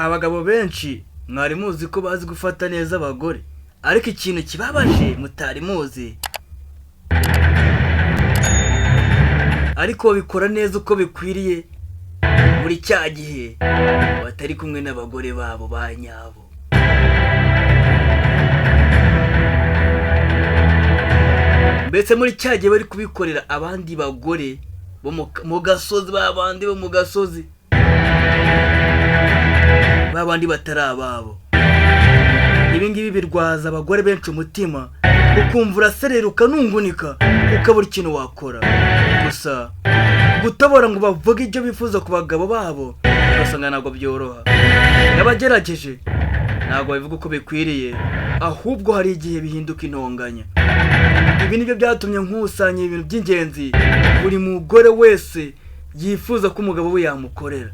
Abagabo benshi mwari muzi ko bazi gufata neza abagore, ariko ikintu kibabaje mutari muzi, ariko babikora neza uko bikwiriye muri cya gihe batari kumwe n'abagore babo ba nyabo. Mbese muri cya gihe bari kubikorera abandi bagore bo mu gasozi, babandi bo mu gasozi, babandi batari ababo. Ibi ngibi birwaza abagore benshi umutima, ukumva uraserera ukanungunika, ukabura ikintu wakora. Gusa gutobora ngo bavuge ibyo bifuza ku bagabo babo, ugasanga ntabwo byoroha. N'abagerageje ntabwo babivuga uko bikwiriye, ahubwo hari igihe bihinduka intonganya. Ibi nibyo byatumye nkusanya ibintu by'ingenzi buri mugore wese yifuza ko umugabo we yamukorera.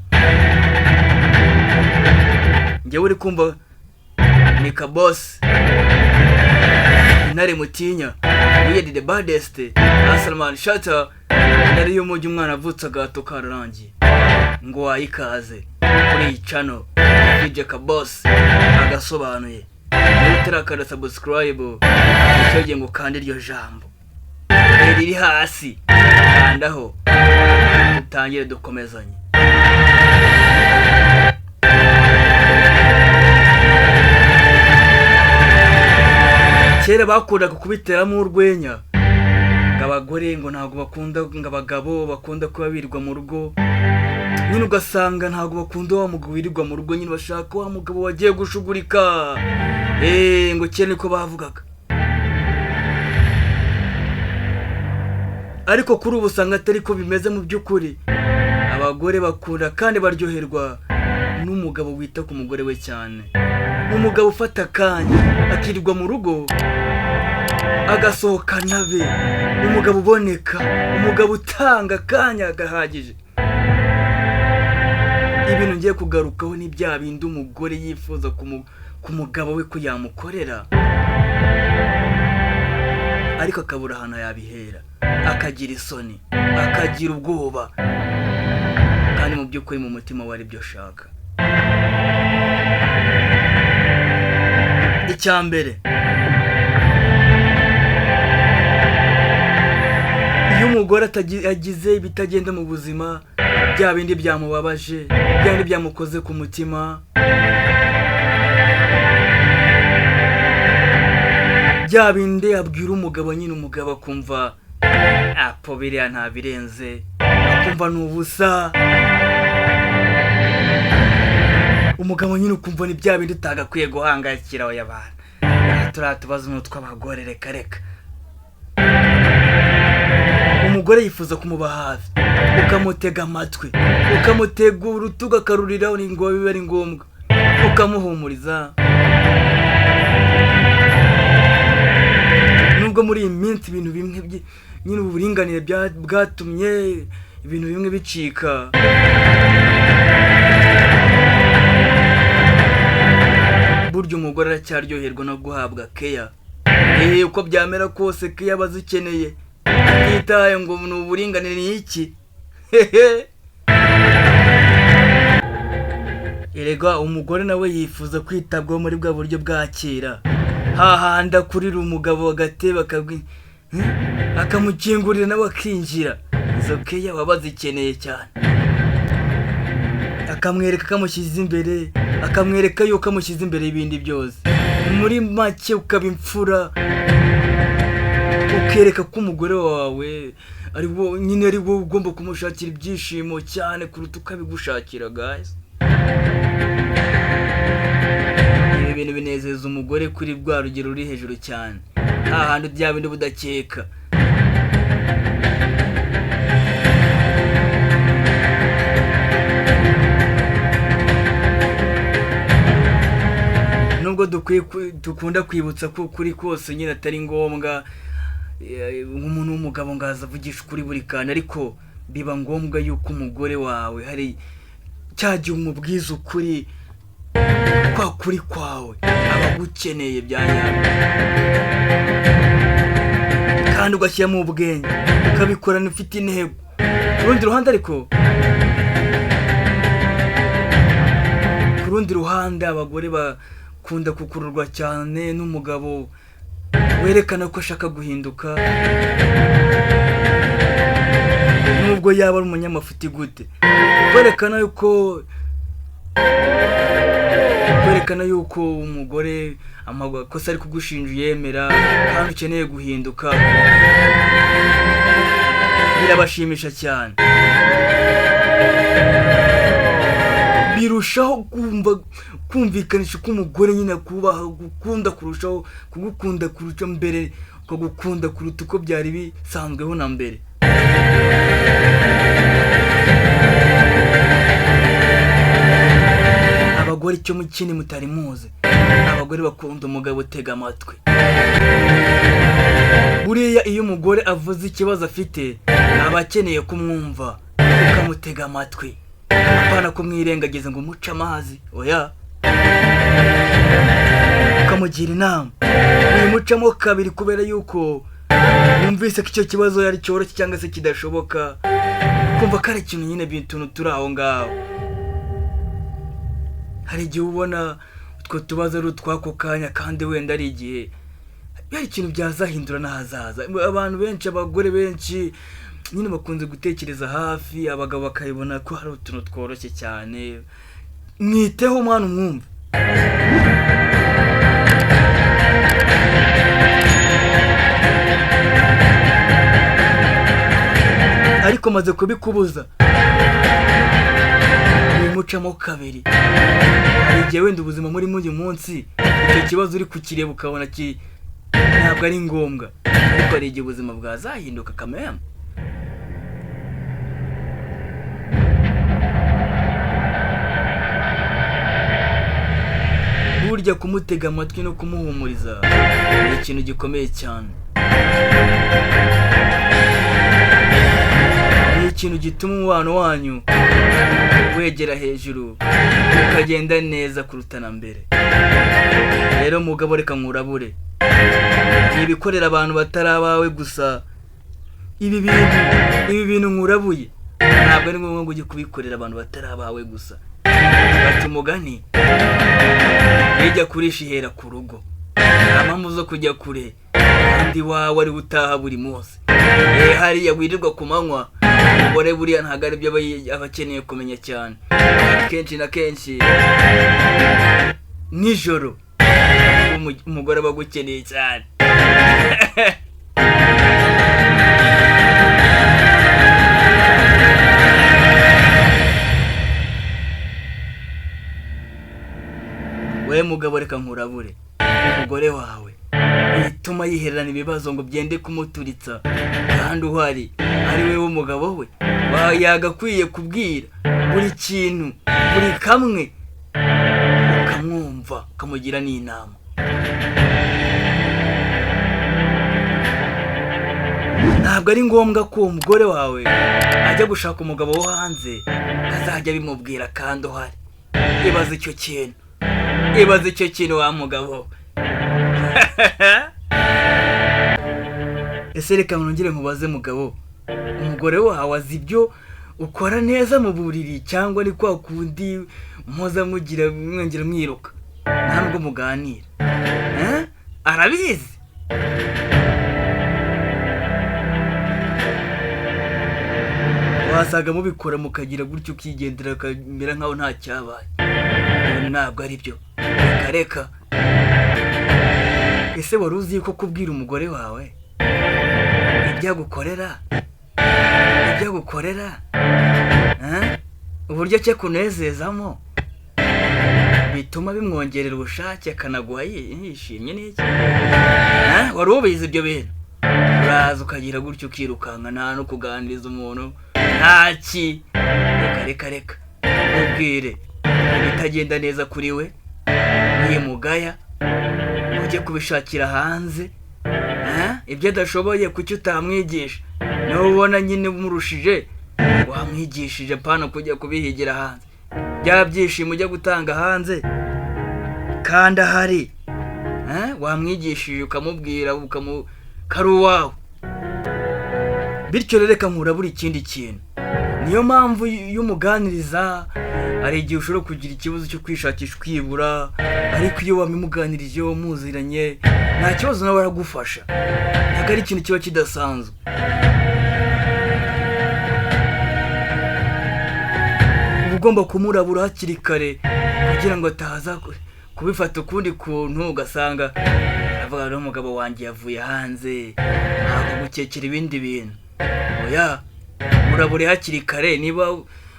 Njyewe uri kumva ni Kabosi Intare Mutinya, Weird the baddest Asalman Shata, intare y'umujyi, umwana avutse agahato kararangiye. Ngo wayikaze kuri iyi channel DJ Kabosi agasobanuye. Niba utarakanda subscribe, icyo gihe ngo ukande iryo jambo riri hasi, kandaho dutangire dukomezanye. Kera bakundaga kubiteramo urwenya ngo abagore ngo ntabwo bakunda, ngo abagabo bakunda kuba birirwa mu rugo nyine, ugasanga ntabwo bakunda wa mugabo wirirwa mu rugo nyine, bashaka wa mugabo wagiye gushugurika. Ngo kera niko bavugaga, ariko kuri ubu usanga atari ko bimeze. Mu by'ukuri abagore bakunda kandi baryoherwa n'umugabo wita ku mugore we cyane, umugabo ufata akanya akirirwa mu rugo agasohokana be, umugabo uboneka, umugabo utanga akanya gahagije. Ibintu ngiye kugarukaho ni bya bindi umugore yifuza ku mugabo we ko yamukorera, ariko akabura ahantu yabihera, akagira isoni, akagira ubwoba, kandi mu by'ukuri mu mutima we aribyo ashaka. Icya mbere, iyo umugore agize ibitagenda mu buzima, bya bindi byamubabaje, bya bindi byamukoze ku mutima, bya bindi abwira umugabo nyine, umugabo akumva apo biriya ntabirenze, akumva ni ubusa. Umugabo nyine ukumva ni bya bindi utagakwiye guhangayikira, oya bana, turiya tubazo ni utw'abagore, reka reka. Umugore yifuza kumuba hafi, ukamutega amatwi, ukamutega urutugu akaruriraho, ni ngombwa, biba ari ngombwa, ukamuhumuriza. Nubwo muri iyi minsi ibintu bimwe nyine uburinganire bwatumye ibintu bimwe bicika, burya umugore aracyaryoherwa no guhabwa keya. Uko byamera kose keya aba azikeneye, atitaye ngo ni uburinganire ni iki. Erega umugore nawe yifuza kwitabwaho muri bwa buryo bwa kera, hahandi akurira umugabo agatebe akamukingurira nawe akinjira. Izo keya baba bazikeneye cyane, akamwereka ko amushyize imbere, akamwereka yuko amushyize imbere y'ibindi byose. Muri make ukaba imfura, ukereka ko umugore wawe ari wo nyine, ari wowe ugomba kumushakira ibyishimo cyane kuruta uko abigushakira. Guys, ibi bintu binezeza umugore kuri rwa rugero ruri hejuru cyane, hahandi bya bindi budakeka. Nubwo dukunda kwibutsa ko ukuri kose nyine atari ngombwa, nk'umuntu w'umugabo ngo aza avugisha ukuri buri kantu, ariko biba ngombwa yuko umugore wawe hari cya gihe umubwiza ukuri, kwa kuri kwawe aba agukeneye bya nyabyo, kandi ugashyiramo ubwenge, ukabikorana ufite intego. Ku rundi ruhande ariko, ku Rundi ruhande, abagore bakunda gukururwa cyane n'umugabo werekana ko ashaka guhinduka, nubwo yaba ari umunyamafuti gute. Kwerekana yuko umugore amakosa ari kugushinja uyemera kandi ukeneye guhinduka, birabashimisha cyane. Birushaho kumva kumvikanisha ko umugore nyine akubaha, gukunda kurushaho, kugukunda kurusha mbere, ukagukunda kuruta uko byari bisanzweho na mbere. Abagore, icyo mukini mutari muzi, abagore bakunda umugabo utega amatwi. Buriya iyo umugore avuze ikibazo afite, aba akeneye kumwumva, ukamutega amatwi, apana kumwirengagiza ngo umuce amazi, oya, ukamugira inama. Wimucamo kabiri kubera yuko wumvise ko icyo kibazo yari cyoroshye cyangwa se kidashoboka, kumva ko ari ikintu nyine, utuntu turi aho ngaho. Hari igihe ubona utwo tubazo ari utw'ako kanya, kandi wenda ari igihe hari ikintu byazahindura n'ahazaza. Abantu benshi, abagore benshi nyine bakunze gutekereza hafi, abagabo bakabibona ko hari utuntu tworoshye cyane. Mwiteho umwana, umwumve. Ariko maze kubikubuza, wimucamo kabiri. Hari igihe wenda ubuzima murimo uyu munsi, icyo kibazo uri kukireba ukabona ntabwo ari ngombwa, ariko hari igihe ubuzima bwazahinduka kameme. Burya kumutega amatwi no kumuhumuriza ni ikintu gikomeye cyane, ni ikintu gituma umubano wanyu wegera hejuru, ukagenda neza kuruta na mbere. Rero mugabo, reka nkurabure, ni ibikorera abantu batari abawe gusa. Ibi bintu nkurabuye, ntabwo ari ngombwa ngo ujye kubikorera abantu batari abawe gusa. Bati umugani, ijya kurisha ihera ku rugo. Nta mpamvu zo kujya kure kandi iwawe ari utaha buri munsi. Hariya wirirwa ku manywa, umugore buriya ntabwo aribyo aba akeneye kumenya cyane. Kenshi na kenshi nijoro umugore aba agukeneye cyane. We mugabo, reka nkurabure, umugore wawe wituma yihererana ibibazo ngo byende kumuturitsa kandi uhari, ari we w'umugabo we yagakwiye kubwira buri kintu, buri kamwe, ukamwumva, ukamugira n'inama. Ntabwo ari ngombwa ko uwo mugore wawe ajya gushaka umugabo wo hanze azajya abimubwira kandi uhari. Ibaze icyo kintu, ibaze icyo kintu wa mugabo. Ese reka nongere nkubaze mugabo, umugore wawe azi ibyo ukora neza mu buriri, cyangwa ni kwa kundi muza mugira mwongera mwiruka, nta nubwo muganira? Eh? Arabizi? Wasaga mubikora mukagira gutyo, ukigendera, ukamera nkaho nta cyabaye. Ibintu ntabwo ari byo, reka reka. Ese wari uzi ko kubwira umugore wawe ibyo agukorera, eh? Uburyo cye kunezezamo bituma bimwongerera ubushake, akanaguha yishimye n'iki? Eh? Wari ubizi ibyo bintu? Uraza ukagira gutyo ukirukanka, nta no kuganiriza umuntu, ntaki. Reka reka reka, mubwire ibitagenda neza kuri we, wimugaya ujye kubishakira hanze. Eh? Ibyo adashoboye kuki utamwigisha? Niba ubona nyine umurushije, wamwigishije, apana kujya kubihigira hanze. Bya byishimo ujya gutanga hanze kandi ahari, eh? Wamwigishije, ukamubwira, ko ari uwawe. Bityo rero reka nkurabura ikindi kintu. Niyo mpamvu iyo umuganiriza Hari igihe ushobora kugira ikibazo cyo kwishakisha ukibura, ariko iyo wabimuganirije muziranye nta kibazo, nawe aragufasha. Ntabwo ari ikintu kiba kidasanzwe. Uba ugomba kumurabura hakiri kare kugira ngo ataza kubifata ukundi kuntu, ugasanga avuga ngo umugabo wanjye yavuye hanze akagukekera ibindi bintu. Oya, murabure hakiri kare. Niba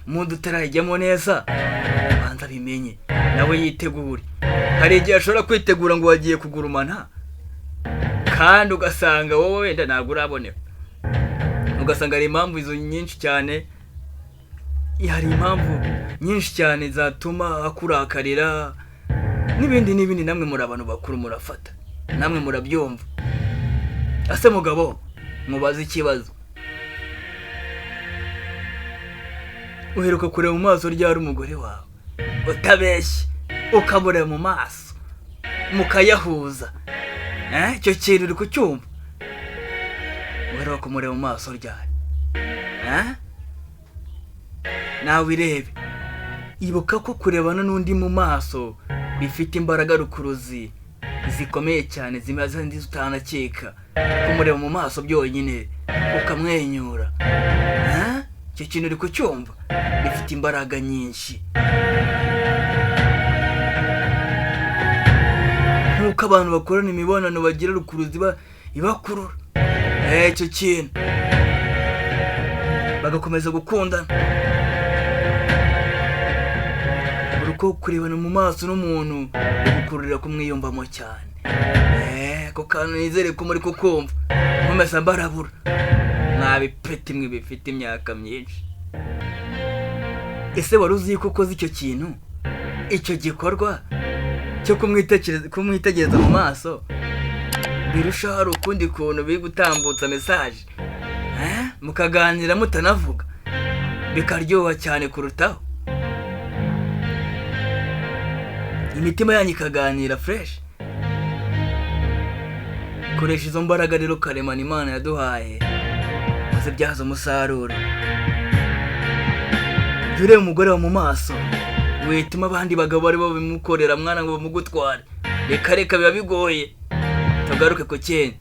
mundi utarayijyamo neza, abanza abimenye nawe yitegure. Hari igihe ashobora kwitegura ngo wagiye kugurumana, kandi ugasanga wowe wenda ntabwo uraboneka, ugasanga hari impamvu izo nyinshi cyane, hari impamvu nyinshi cyane zatuma akurakarira n'ibindi n'ibindi. Namwe muri abantu bakuru murafata, namwe murabyumva. Ase mugabo, mubaze ikibazo: uheruka kureba mu maso ryari umugore wawe, utabeshye, ukamureba mu maso mukayahuza? Icyo kintu uri kucyumva? Uheruka kumureba mu maso ryari? Nawe irebe. Ibuka ko kurebana n'undi mu maso bifite imbaraga rukuruzi zikomeye cyane, zimaze indi utanakeka. Kumureba mu maso byonyine ukamwenyura, icyo kintu uri kucyumva? Bifite imbaraga nyinshi. Nk'uko abantu bakorana imibonano bagira rukuruzi ibakurura, icyo kintu bagakomeza gukundana. Buri uko kurebana mu maso n'umuntu bigukururira kumwiyumvamo cyane. Ako kantu nizere ko muri kukumva. Nkomeza mbarabura mwabipeti mwe bifite imyaka myinshi. Ese wari uzi ko ukoze icyo kintu, icyo gikorwa cyo kumwitegereza mu maso, birushaho hari ukundi kuntu biri gutambutsa message, mukaganira mutanavuga, bikaryoha cyane kurutaho, imitima yanyu ikaganira fresh? Koresha izo mbaraga rero karemano Imana yaduhaye, maze byaza umusaruro. Jya ureba umugore wawe mu maso, wituma abandi bagabo bari babimukorera mwana ngo bamugutware. Reka reka, biba bigoye. Tugaruke ku kindi.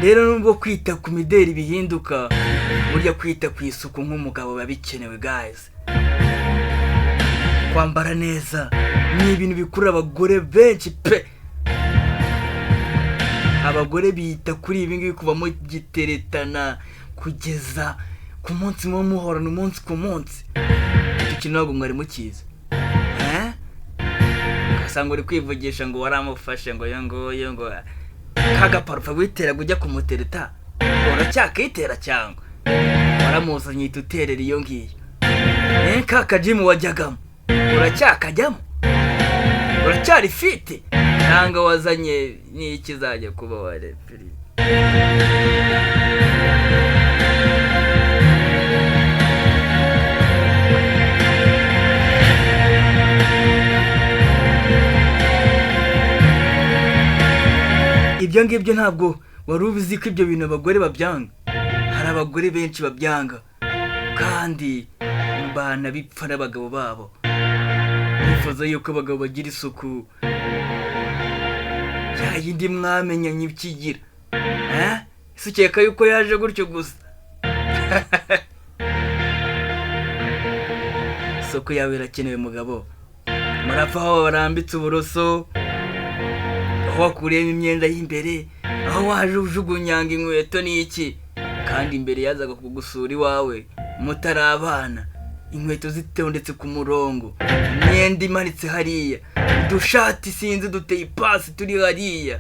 Rero nubwo kwita ku mideli bihinduka, burya kwita ku isuku nk'umugabo biba bikenewe, guys. Kwambara neza ni ibintu bikurura abagore benshi pe. Abagore bita kuri ibi ngibi kuva mugiteretana kugeza ku munsi muba muhorana umunsi ku munsi. Icyo kintu ntabwo mwari mukizi? Ugasanga uri kwivugisha ngo waramufashe, ngo yo nguyu, ngo kagaparufe witeraga ujya kumutereta uracyakitera, cyangwa waramuzanye uhita uterera iyo ngiyo? Ka kajimu wajyagamo uracyakajyamo, uracyari fit, cyangwa wazanye n'ikizajya kuba warepiri? Ibyo ngibyo ntabwo wari ubizi ko ibyo bintu abagore babyanga? Hari abagore benshi babyanga kandi banabipfa n'abagabo babo. Bifuza yuko abagabo bagira isuku ya yindi mwamenyanye ikigira. Ese ukeka yuko yaje gutyo gusa? Isuku yawe irakenewe, mugabo. Murapfa aho barambitse uburoso, aho wakuriyemo imyenda y'imbere, aho waje ujugunyanga inkweto n'iki, kandi imbere yazaga kugusura iwawe mutarabana, inkweto zitondetse ku murongo, imyenda imanitse hariya, udushati sinzi duteye ipasi turi hariya.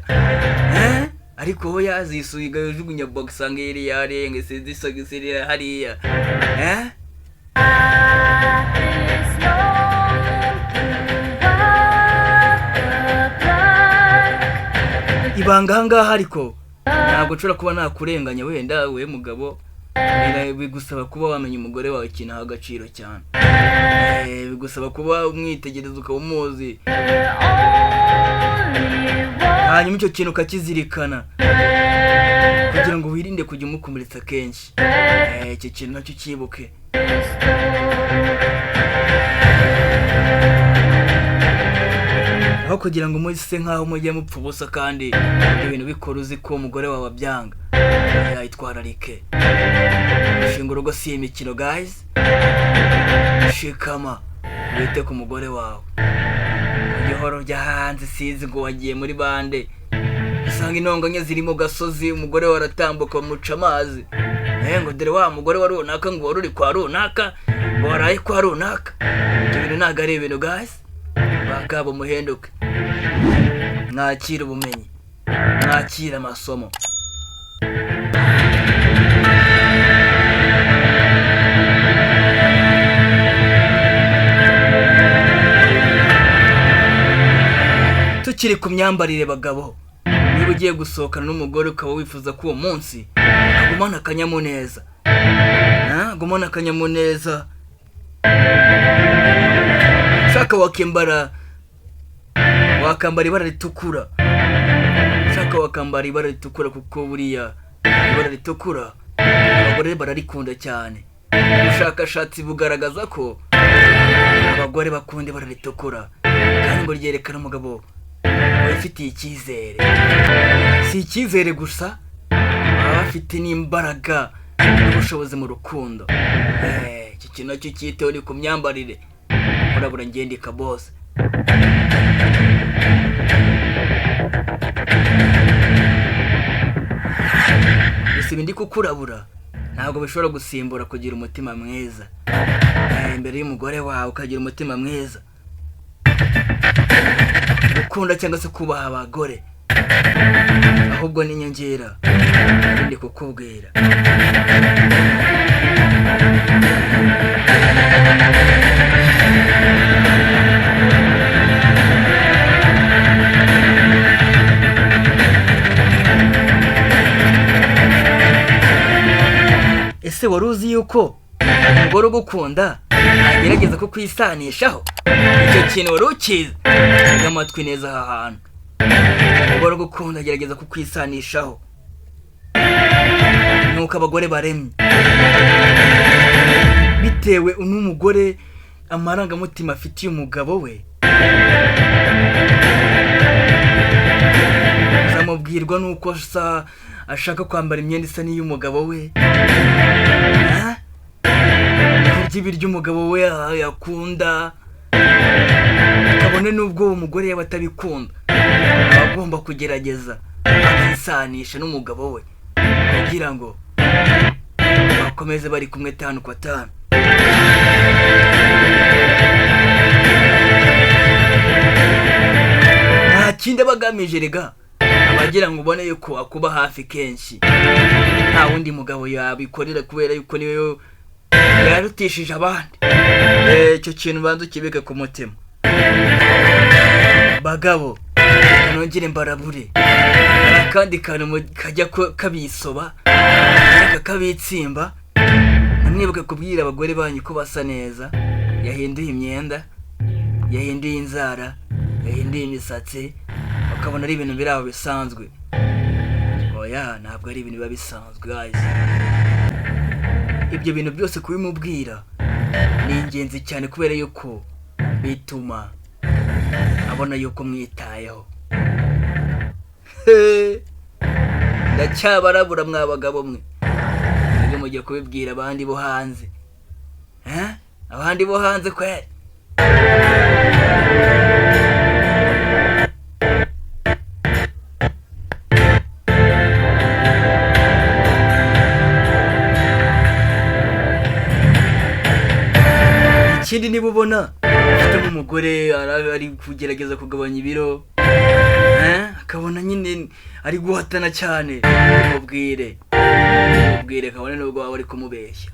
Ariko wowe yazisuye igajugunya bogisanga iri yarenga, sinzi isogisi iri hariya. Is known throughout the park. Ibanga ahangaha ariko ntabwo nshobora kuba nakurenganya wenda we mugabo. Bigusaba kuba wamenya umugore wawe ikintu aha agaciro cyane. Bigusaba kuba umwitegereza, ukaba umuzi, The only one hanyuma icyo kintu ukakizirikana. worthy. Kugira ngo wirinde kujya umukomeretsa kenshi. Icyo kintu nacyo cyibuke. Aho kugira ngo muse nk'aho mujye mupfa ubusa, kandi ibyo bintu bikora uzi ko umugore wawe abyanga, yayitwararike. Gushinga urugo si imikino, guys. Shikama wite ku mugore wawe. Ujye uhora ujya hanze, sinzi ngo wagiye muri bande, usanga intonganya ziri mu gasozi, umugore wawe aratambuka bamuca amazi, ngo dore wa mugore wa runaka, ngo wari uri kwa runaka, ngo waraye kwa runaka. Ibyo bintu ntabwo ari ibintu, guys. Bagabo, muhenduke, mwakire ubumenyi, mwakire amasomo. Tukiri ku myambarire, bagabo, niba ugiye gusohokana n'umugore ukaba wifuza ko uwo munsi agumana akanyamuneza, agumana akanyamuneza, ushaka wakambara ibara ritukura, ushaka wakambara ibara ritukura, kuko buriya ibara ritukura abagore bararikunda cyane. Ubushakashatsi bugaragaza ko abagore bakunda ibara ritukura, kandi ngo ryerekana umugabo wifitiye icyizere. Si icyizere gusa, baba bafite n'imbaraga n'ubushobozi mu rukundo. Iki kintu nacyo cyiteho, ni ku myambarire. Murabura ngendika bose. Gusa ibi ndi kukurabura ntabwo bishobora gusimbura kugira umutima mwiza. Imbere y'umugore wawe ukagira umutima mwiza, gukunda cyangwa se kubaha abagore, ahubwo ni inyongera ndi kukubwira. Ese wari uzi yuko umugore ugukunda agerageza kukwisanishaho? Icyo kintu wari ukizi? Tega amatwi neza aha hantu. Umugore ugukunda agerageza kukwisanishaho. Nuko abagore baremye, bitewe n'umugore amarangamutima afitiye umugabo we, uzamubwirwa n'uko asa, ashaka kwambara imyenda isa n'iy'umugabo we, kurya ibiryo umugabo we yakunda, kabone n'ubwo uwo mugore yaba atabikunda, aba agomba kugerageza akisanisha n'umugabo we kugira ngo bakomeze bari kumwe tanu kwa tanu. Nta kindi aba agamije rega, abagira ngo ubone yuko akuba hafi kenshi. Nta wundi mugabo yabikorera, kubera yuko niwe yarutishije abandi. Icyo kintu ubanza ukibike ku mutima. Bagabo, reka nongere mbarabure. Hari akandi kantu kajya kabisoba kakabitsimba. Ntimwibuke kubwira abagore banyu ko basa neza, yahinduye imyenda, yahinduye inzara, yahinduye imisatsi, bakabona ari ibintu biri aho bisanzwe. Oya, ntabwo ari ibintu biba bisanzwe, guys. Ibyo bintu byose kubimubwira ni ingenzi cyane, kubera yuko bituma abona yuko mwitayeho. Ndacyabarabura mwa bagabo mwe, mwebwe mujya kubibwira abandi bo hanze. Abandi bo hanze kweri. Ikindi, niba ubona ufitemo umugore ari kugerageza kugabanya ibiro, akabona nyine ari guhatana cyane, mubwire, mubwire, kabone nubwo waba uri kumubeshya,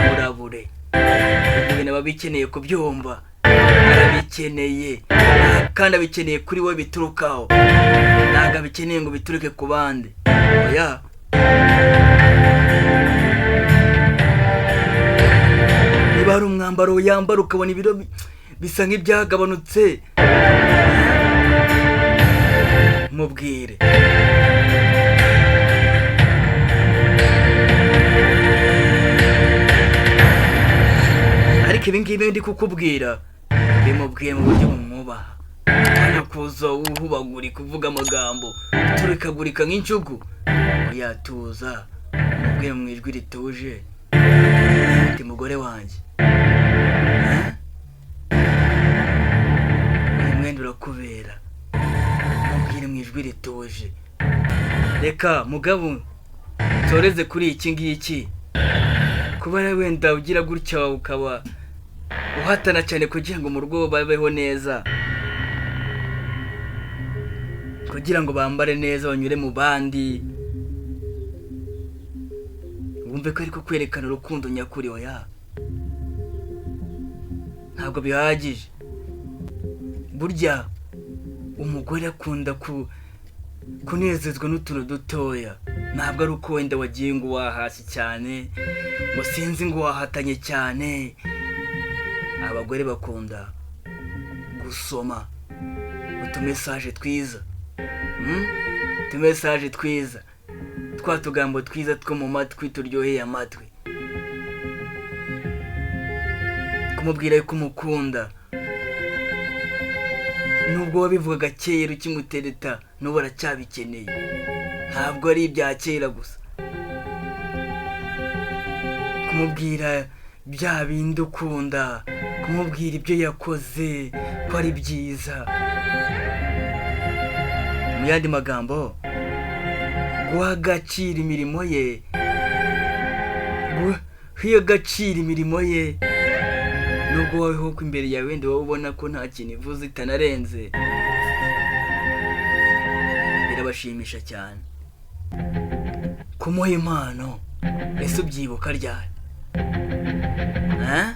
murabure. Ibyo bintu aba abikeneye kubyumva, arabikeneye, kandi abikeneye kuri we biturukaho, ntabwo abikeneye ngo bituruke ku bandi. Oya. Niba hari umwambaro yambara ukabona ibiro bisa nk'ibyagabanutse, mubwire. Ariko ibi ngibi ndi kukubwira, bimubwiye mu buryo bumwubaha, hano kuza uhubagurika, uvuga amagambo uturikagurika nk'injugu. Yatuza, umubwire mu ijwi rituje ati: "Mugore wanjye, eh? Uyu mwenda urakubera." Mubwire mu ijwi rituje. Reka mugabo nsoreze kuri iki ngiki: kuba wenda ugira gutya ukaba uhatana cyane kugira ngo mu rugo babeho neza, kugira ngo bambare neza, banyure mu bandi, wumve ko ariko kwerekana urukundo nyakuri, oya, ntabwo bihagije. Burya umugore akunda kunezezwa n'utuntu dutoya. Ntabwo ari uko wenda wagiye ngo wahashye cyane, ngo sinzi ngo wahatanye cyane. Abagore bakunda gusoma utumessage twiza, Utumessage twiza, twa tugambo twiza two mu matwi turyoheye amatwi, kumubwira ko umukunda, nubwo wabivugaga kera ukimutereta, n'ubu aracyabikeneye. Ntabwo ari ibya kera gusa. Kumubwira bya bindi ukunda, kumubwira ibyo yakoze ko ari byiza. Mu yandi magambo, guha agaciro imirimo ye, guha agaciro imirimo ye, nubwo wowe ko imbere yawe wenda wowe ubona ko nta kintu ivuze, itanarenze, birabashimisha cyane. Kumuha impano, ese ubyibuka ryari? Eh?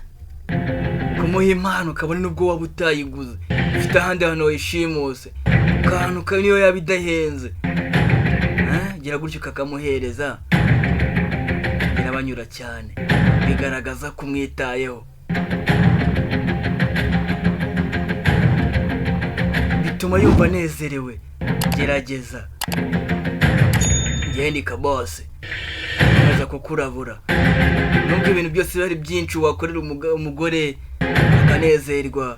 Kumuha impano ukabona nubwo waba utayiguze, ufite ahandi hantu wayishimuse, akantu niyo yaba idahenze, Eh? Gira gutyo ukakamuhereza, birabanyura cyane, bigaragaza ko umwitayeho, bituma yumva anezerewe. Gerageza. Ngendika bose komeza kukurabura. Nubwo ibintu byose biba ari byinshi wakorera umugore akanezerwa,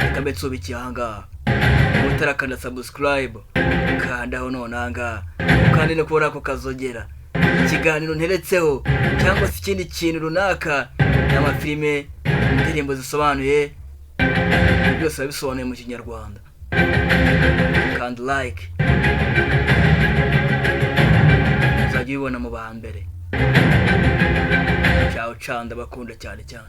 reka mbe nsubikiye ahangaha. Niba utarakanda subscribe, kandaho none ahangaha, kandi no kubona ako kazogera, ikiganiro nteretseho cyangwa se ikindi kintu runaka, n'amafilime, indirimbo zisobanuye, ibyo byose biba bisobanuye mu Kinyarwanda. Kandi like, uzajya ubibona mu ba mbere. Ciao ciao, ndabakunda cyane cyane.